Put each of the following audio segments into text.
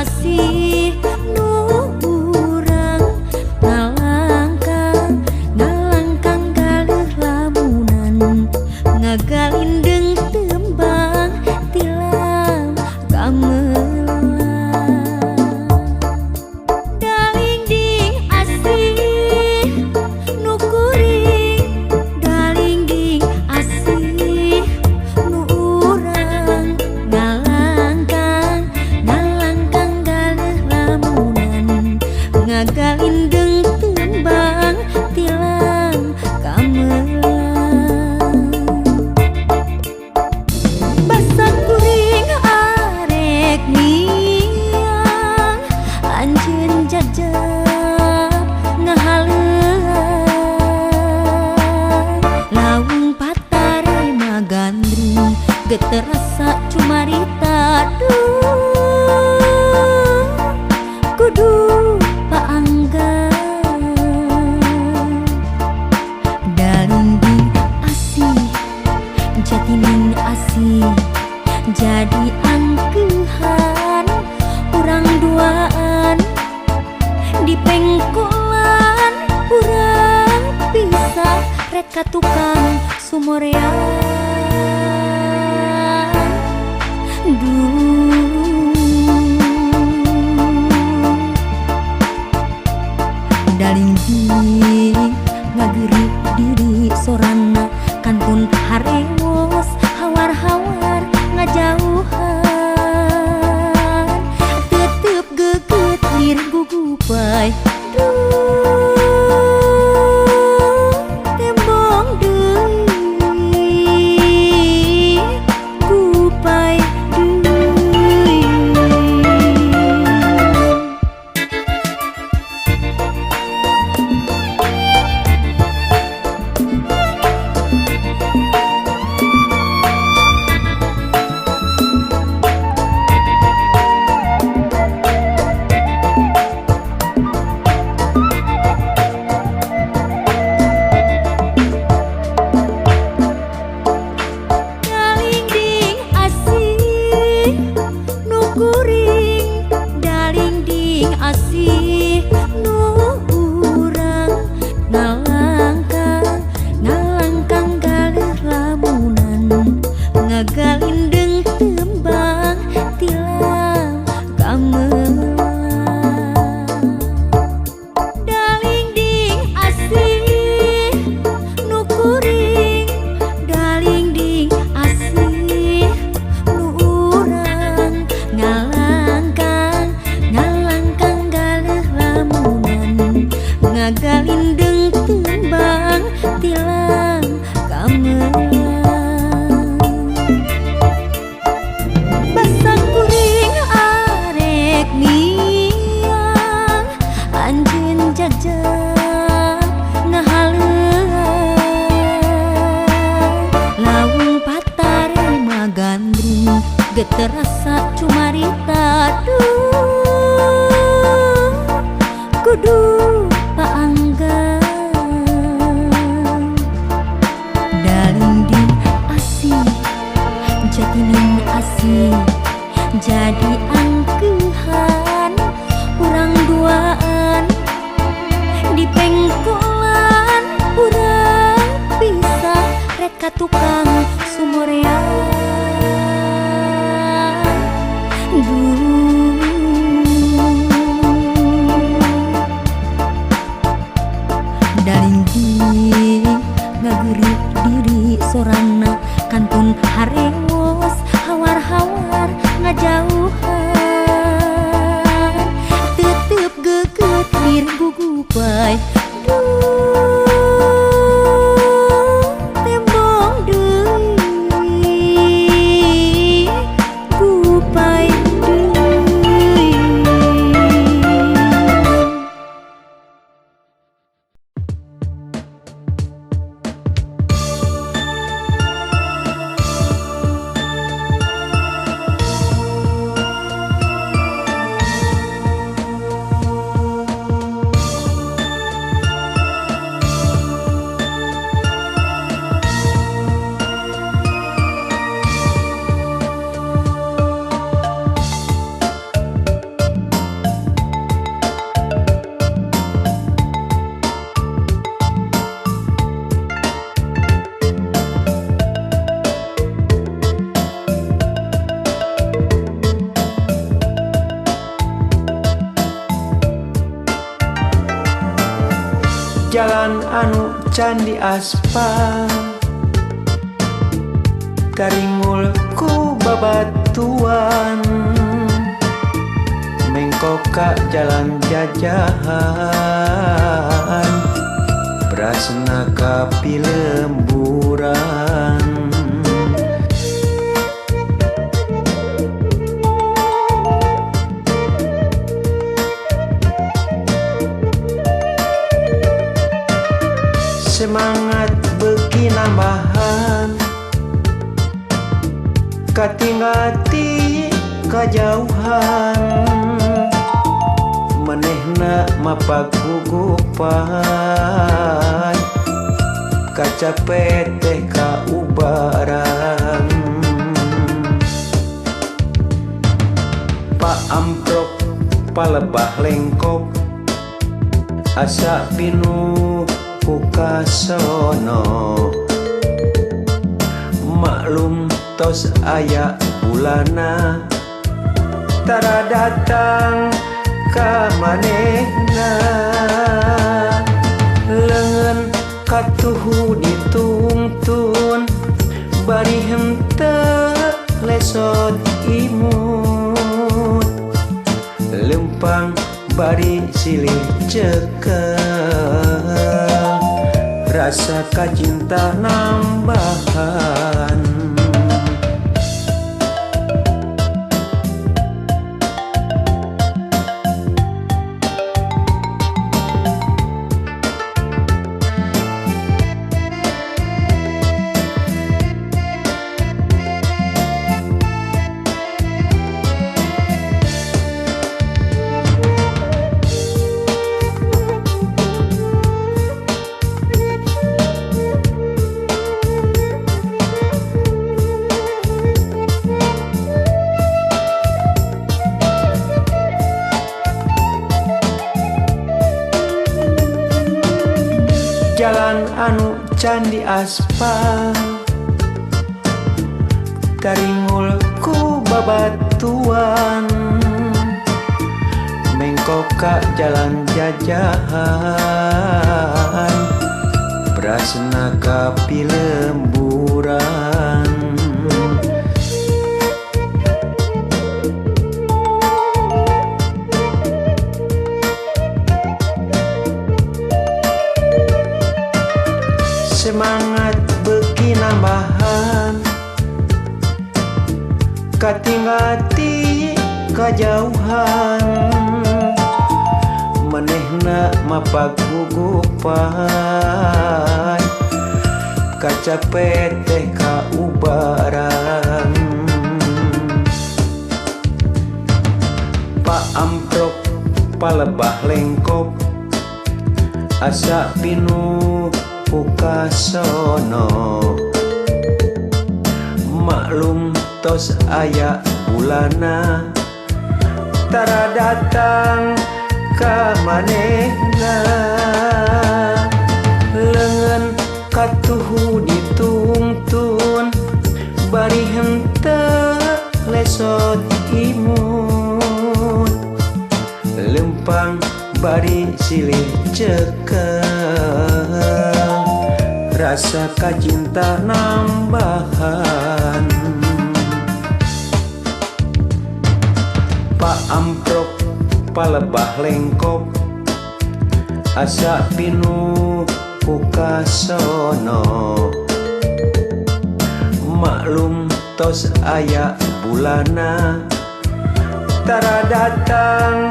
asih nu urang ngalangkang ngalangkang galeuh lamunan ngagalindeng tembang tilam gamelan dalingding asih nu kuring dalingding asih nu urang ngalangkang ngalangkang galeuh lamunan ngagalindeng tembang tilam gamelan basa kuring arek miang anjeun jajab ngahaleuan laung patarema gandrung geter rasa cumarita duh kudu paanggang dalingding asih jatining asih jadi angkehan urang duaan di pengkolan urang pisah rek ka tukang sumorean duh dalingding ngageureup diri sorana kantun harewos hawar-hawar ngajauhan tetep geget lir gugupai duh tembong deui gupai deui. Dalingding asih nu kuring dalingding asih nu urang ngalangkang ngalangkang galeuh lamunan ngagalindeng tembang tilam gamelan dalingding asih nu kuring dalingding asih nu urang ngalangkang ngalangkang galeuh lamunan ngagalindeng tembang tilam gamelan basa kuring arek miang anjeun jajab ngahaleuan laung patarema gandrung geter rasa cumarita duh kudu paanggang dalingding asih jatining asih jadi angkehan urang duaan di pengkolan urang pisah rek ka tukang sumorean duh dalingding ngageureup diri sorana kantun harewos hawar-hawar ngajauhan tetep geget lir gugupai duh tembong deui gupai deui. Jalan anu can diaspal taringul ku babatuan mengkok ka jalan jajahan brasna ka pilemburan. Semangat beuki nambahan katinggal ti kajauhan manehna mapagugupan kacape teh kaubaran. Pak amprok palebah lengkok asa pinuh ku kasono maklum tos aya bulana tara datang ka manehna leungeun katuhu ditungtun bari henteu lesot imut lempang bari silih cekel rasa kacinta nambahan. Jalan anu can diaspal taringul ku babatuan mengkok ka jalan jajahan brasna ka pilemburan. Semangat beuki nambahan katinggal ti kajauhan manehna mapagugupan kacape teh kaubaran. Pak amprok palebah lengkok asa pinuh ku kasono maklum tos aya bulana tara datang ka manehna leungeun katuhu ditungtun bari henteu lesot imut lempang bari silih cekel rasa kacinta nambahan. Pak amprok palebah lengkok asa pinuh ku kasono maklum tos aya bulana tara datang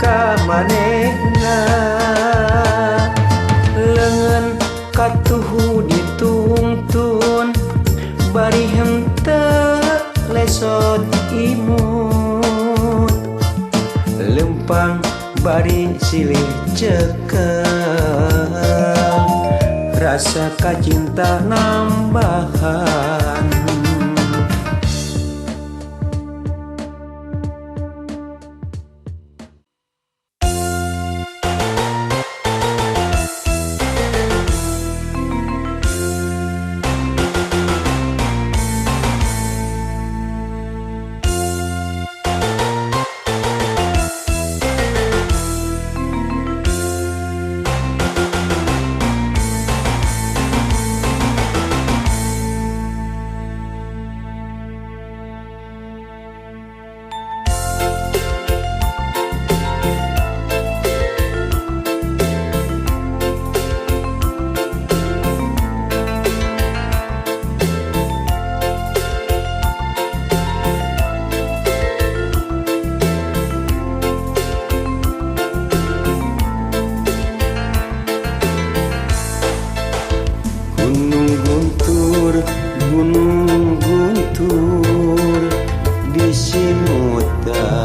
ka manehna leungeun katuhu ditungtun bari henteu lesot imut lempang bari silih cekel rasa kacinta nambahan.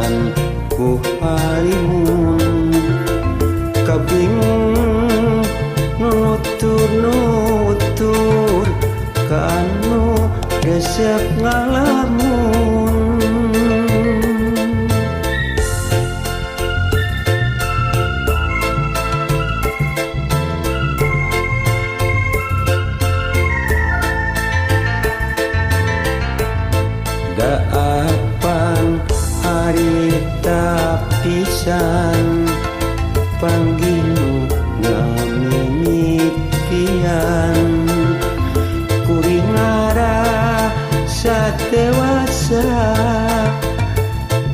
Disimutan ku halimun kabingung nutur-nutur ka anu resep ngalamun. Daapan harita pisan panggih nu ngamimitian kuring ngarasa dewasa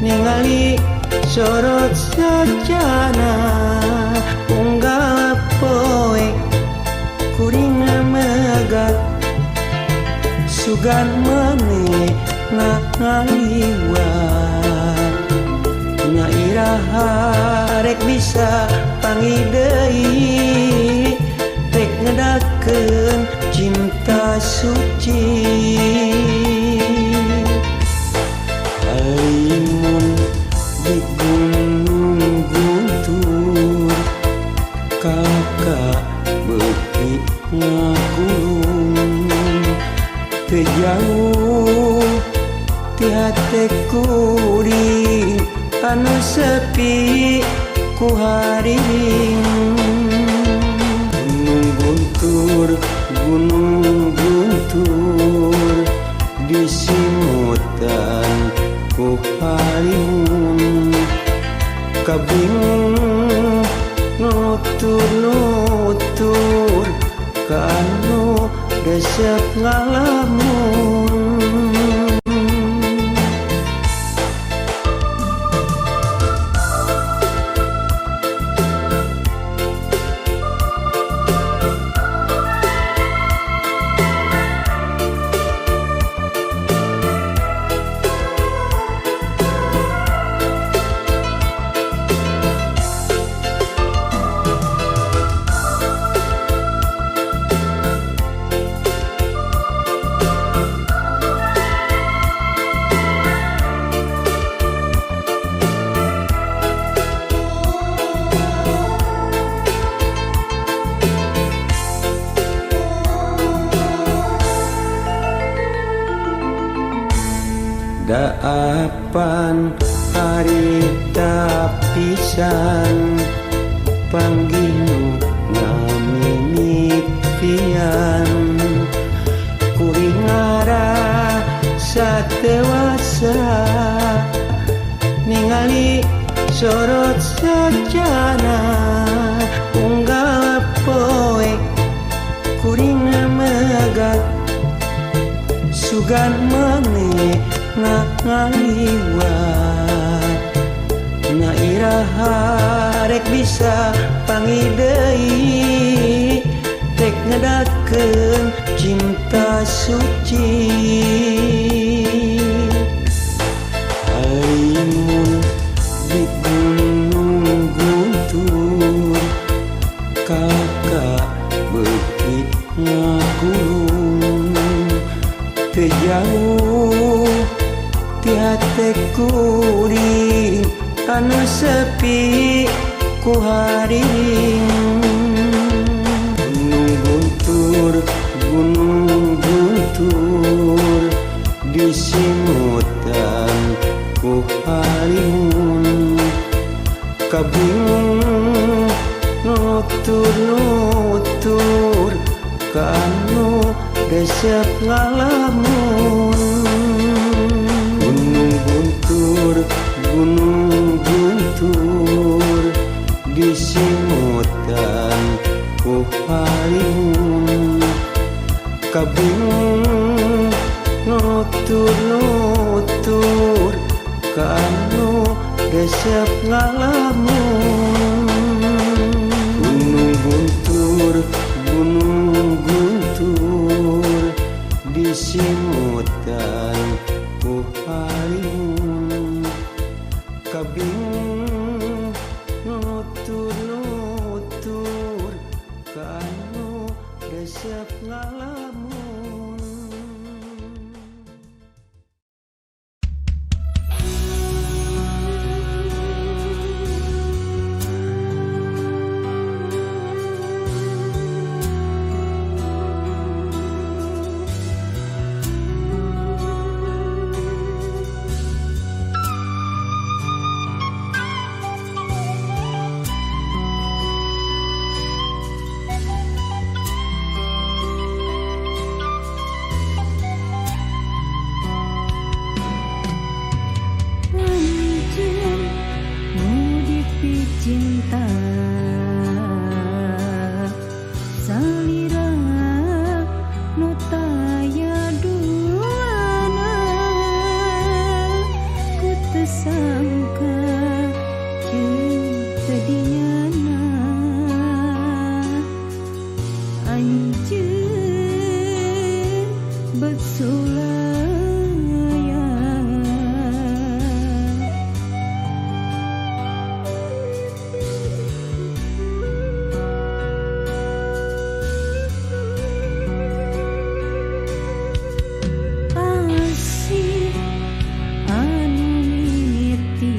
ningali sorot sajana unggal poe kuring megat sugan maneh ngaliwat na iraha rek bisa panggih deui rek ngedakeun cinta suci. Halimun di Gunung Guntur kakak beuki ngakulung teu jauh ti hate kuring anu sepi ku hariring. Gunung Guntur, Gunung Guntur disimutan ku halimun kabingung nutur-nutur ka anu resep ngalamun. Daapan harita pisan panggih nu ngamimitian kuring ngarasa dewasa ningali sorot sajana unggal poe kuring megat sugan maneh ngaliwat na iraha rek bisa panggih deui rek ngedakeun cinta suci. Halimun di Gunung Guntur kakak beuki ngakulung teu jauh ti hate kuring anu sepi ku hariring. Gunung Guntur, Gunung Guntur disimutan ku halimun kabingung nutur-nutur ka anu resep ngalamun. Gunung Guntur, Gunung Guntur disimutan ku halimun kabingung nutur-nutur ka anu resep ngalamun. Gunung Guntur, Gunung Guntur disimutan ku halimun kabingung nutur-nutur ka anu resep ngalamun. Cinta salira nu taya duana, ku teu sangka jeung teu dinyana anjeun bet sulaya. Asih anu mimiti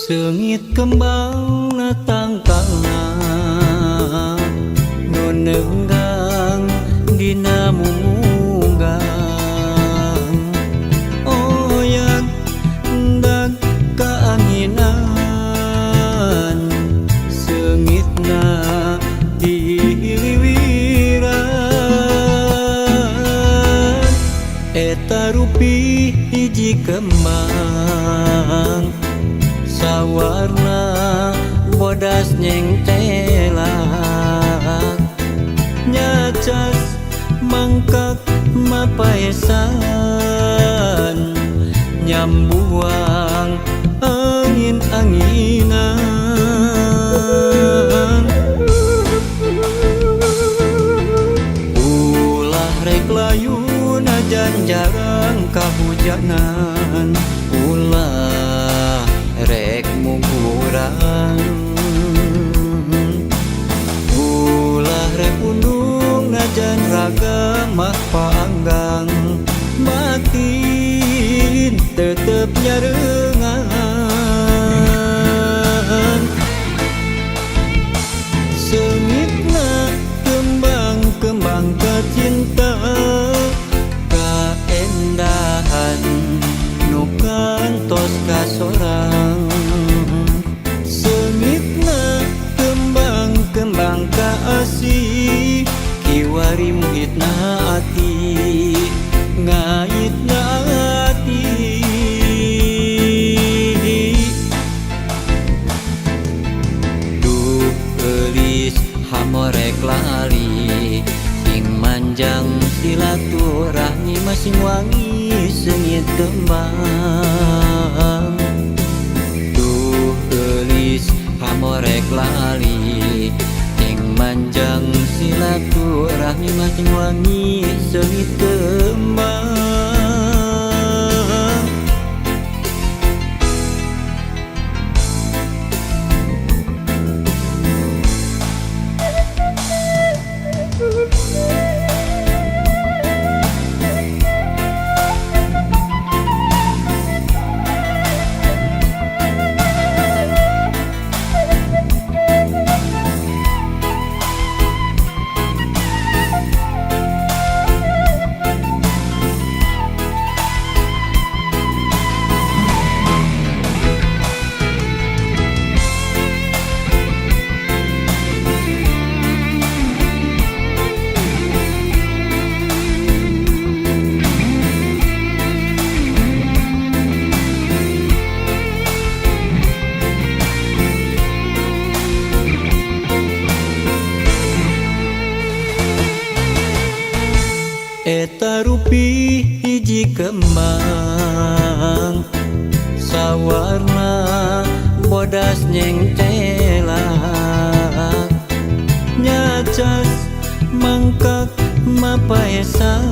Seungit kembang na tangkalna nu neunggang dina mumunggang oyag ndag kaanginan seungitna dihiliwiran eta rupi hiji kembang sawarna bodas nyengtelak nyacas mangkak mapaesan nyambuang angin-anginan ulah rek layu najan jarang kahujanan ulah rek mugurang ulah rek undung najan raga mah paanggang batin tetep nyarengan seungitna kembang-kembang kacinta kaendahan nu kantos kasorang seungitna kembang-kembang kaasih kiwari muhitna ati ngaitna ati duh geulis hamorek lali sing manjang silaturahmi masing wangi seungit kembang duh geulis hamorek lali sing manjang silaturahmi masing wangi seungit kembang. Eta rupi hiji kembang sawarna bodas nyengtelak nyacas mangkak mapaesan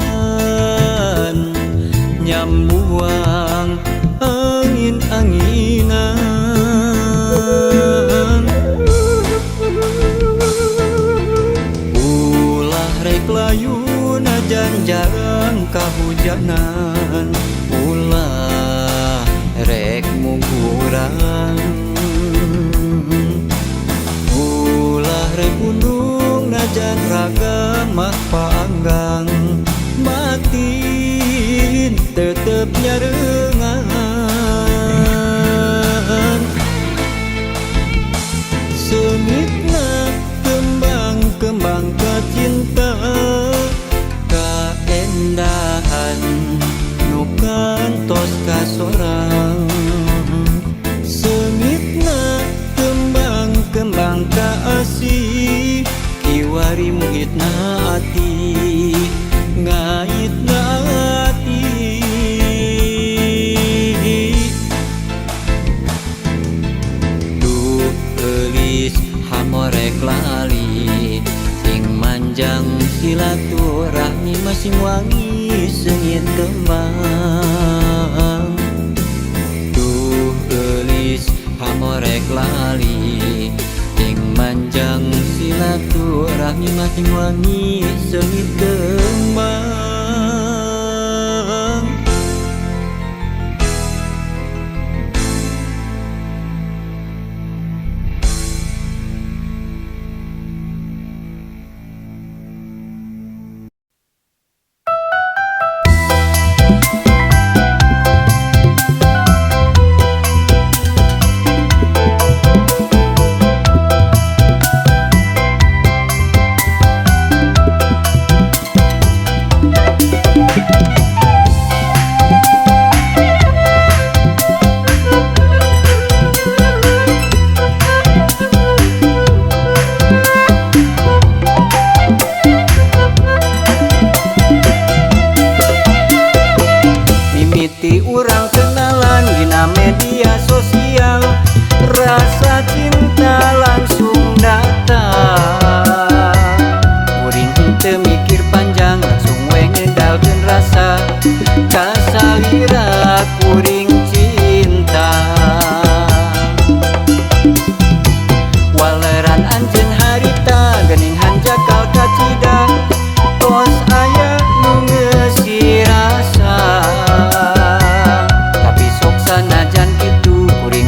nyambuang angin-anginan ulah rek layu najan jarang kahujanan ulah rek mugurang ulah rek undung najan raga mah paanggang batin tetep nyarengan seungitna kembang-kembang kacinta kaendahan nu kantos kasorang seungitna kembang-kembang kaasih kiwari muhitna ati ngaitna ati duh geulis hamorek lali sing manjang silaturahmi masing wangi seungit kembang duh geulis hamorek lali sing manjang silaturahmi masing wangi seungit kembang. Mimiti urang kenalan dina media sosial, rasa cinta langsung datang. Kuring henteu mikir panjang, langsung we ngedalkeun rasa ka salira kuring cinta. Waleran anjeun harita geuning hanjakal kacida, tos aya nu ngeusi rasa. Tapi sok sanajan kitu kuring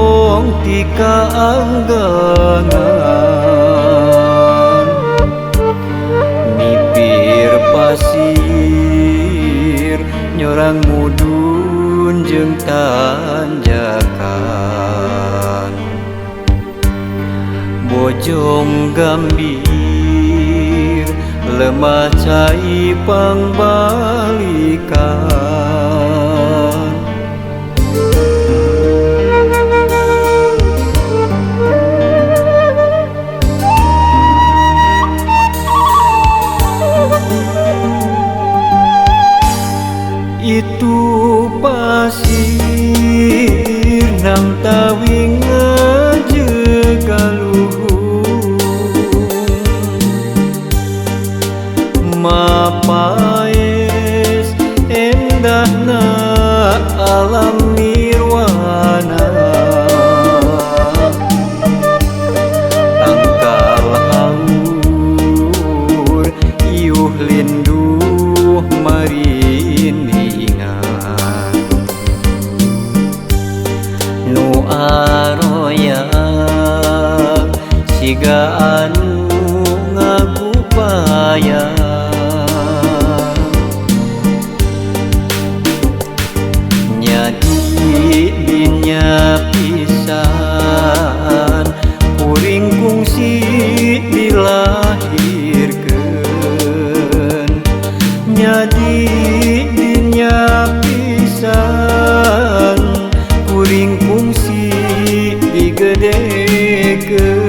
Lempong ti kaanggangan mipir pasir nyorang mudun jeung tanjakan Bojong Gambir lemah cai pangbalikan. Itu pasir nam tawi ngaje kaluhur mapaes endahna alam nirwana tangkal haur iuh linduh mariningan nu aroyang siga anu ngagupaya nyadi dinya pisan kuring kungsi dilahirkeun nyadi dinya pisan kuring kungsi digedekeun.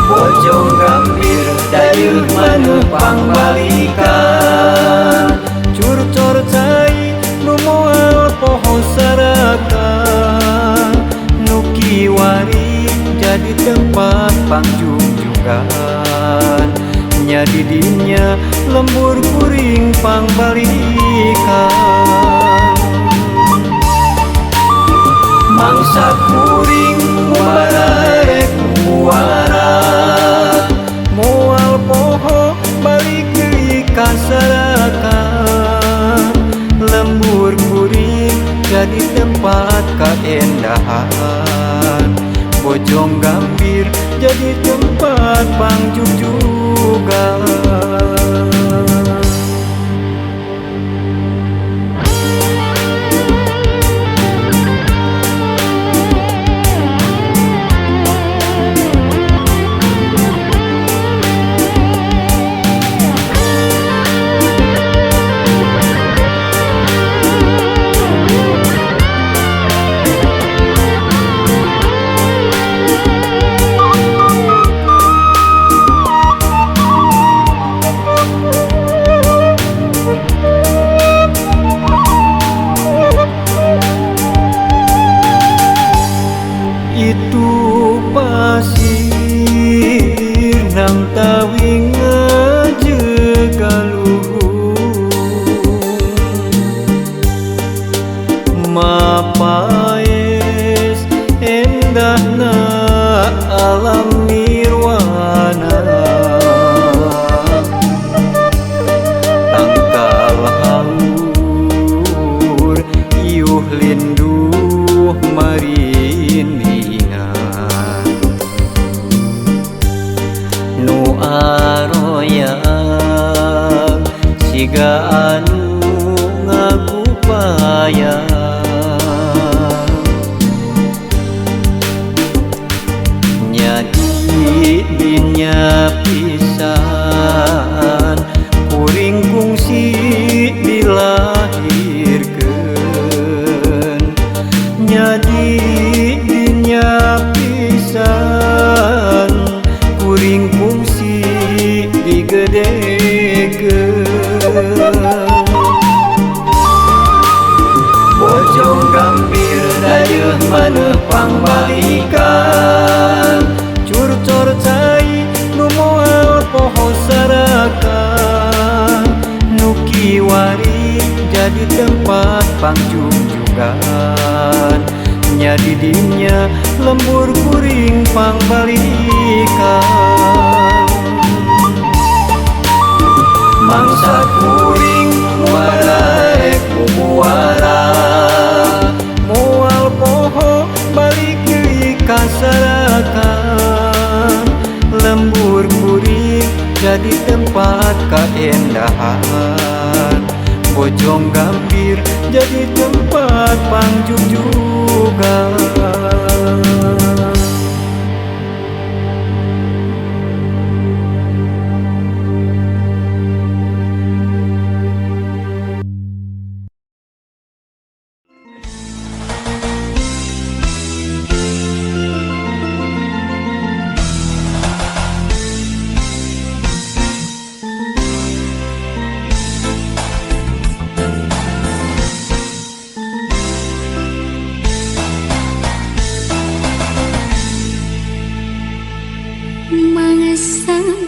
Bojong Gambir dayeuh maneuh pangbalikan curcor cai nu moal poho sarakan nu kiwari jadi tempat pangjungjugan nyadi dinya lembur kuring pangbalikan mangsa kuring mubarek muara moal poho balik deui ka sarakan lembur kuring jadi tempat kaendahan Bojong Gambir jadi tempat pangjugjugan. Itu pasir nam tawi ngaje kaluhur mapaes endahna alam nirwana tangkal haur iuh linduh mariningan nu aroyang siga anu ngagupaya nyadi dinya pisan kuring kungsi dilahirkeun nyadi dinya pisan kuring kungsi digedekeun. Bojong Gambir dayeuh maneuh pangbalikan curcor cai nu moal poho sarakan nu kiwari jadi tempat pangjungjugan nyadi dinya lembur kuring pangbalikan mangsa kuring muarek muara. tempat pangjugjugan.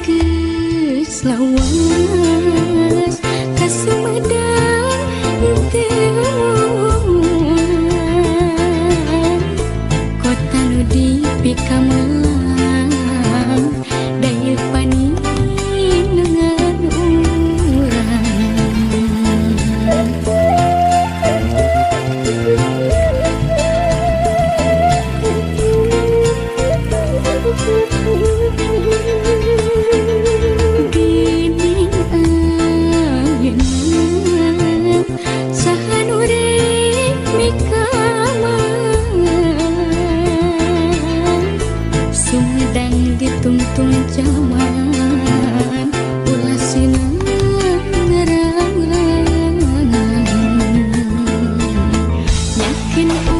Geus lawas ka Sumedang teu kota nu dipikamelang daya paninengan urang. Gini ayeuna saha nu rek mikameun Sumedang ditungtung jaman ulah sineun ngarang-rangan yakin.